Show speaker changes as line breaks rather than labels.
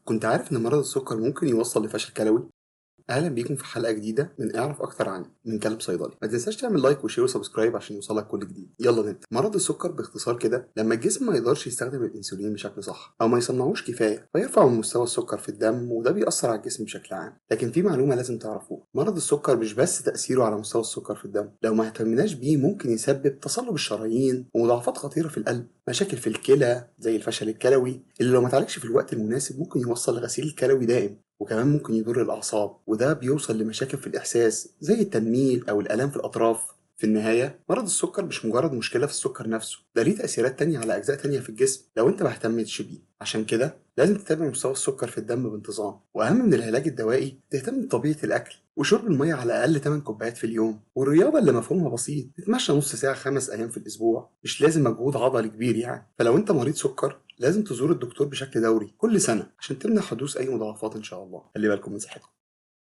كنت عارف إن مرض السكر ممكن يوصل لفشل كلوي؟ أهلا بيكم في حلقة جديدة من اعرف أكتر عنه من كلب صيدلي. ما تنساش تعمل like و share و subscribe عشان يوصلك كل جديد. يلا نبدأ. مرض السكر باختصار كده لما الجسم ما يقدرش يستخدم الأنسولين بشكل صح أو ما يصنعوش كفاية، فيرفع من مستوى السكر في الدم، وده بيأثر على الجسم بشكل عام. لكن في معلومة لازم تعرفوها، مرض السكر مش بس تأثيره على مستوى السكر في الدم، لو ما اهتمناش بيه ممكن يسبب تصلب الشرايين ومضاعفات خطيرة في القلب، مشاكل في الكلى زي الفشل الكلوي اللي لو ما اتعالجش في الوقت المناسب ممكن يوصل لغسيل كلوي دائم، وكمان ممكن يضر الأعصاب، وده بيوصل لمشاكل في الإحساس زي التنميل أو الآلام في الأطراف. في النهاية مرض السكر مش مجرد مشكلة في السكر نفسه، ده ليه تأثيرات تانية على أجزاء تانية في الجسم لو أنت ما اهتمتش بيه. عشان كده لازم تتابع مستوى السكر في الدم بانتظام، وأهم من العلاج الدوائي تهتم بطبيعة الأكل وشرب المية على الأقل 8 كوبايات في اليوم، والرياضة اللي مفهومها بسيط، تتمشى نص ساعة 5 أيام في الأسبوع، مش لازم مجهود عضلي كبير يعني. فلو أنت مريض سكر لازم تزور الدكتور بشكل دوري كل سنة عشان تمنع حدوث أي مضاعفات إن شاء الله. خلي بالكم من صحتكم.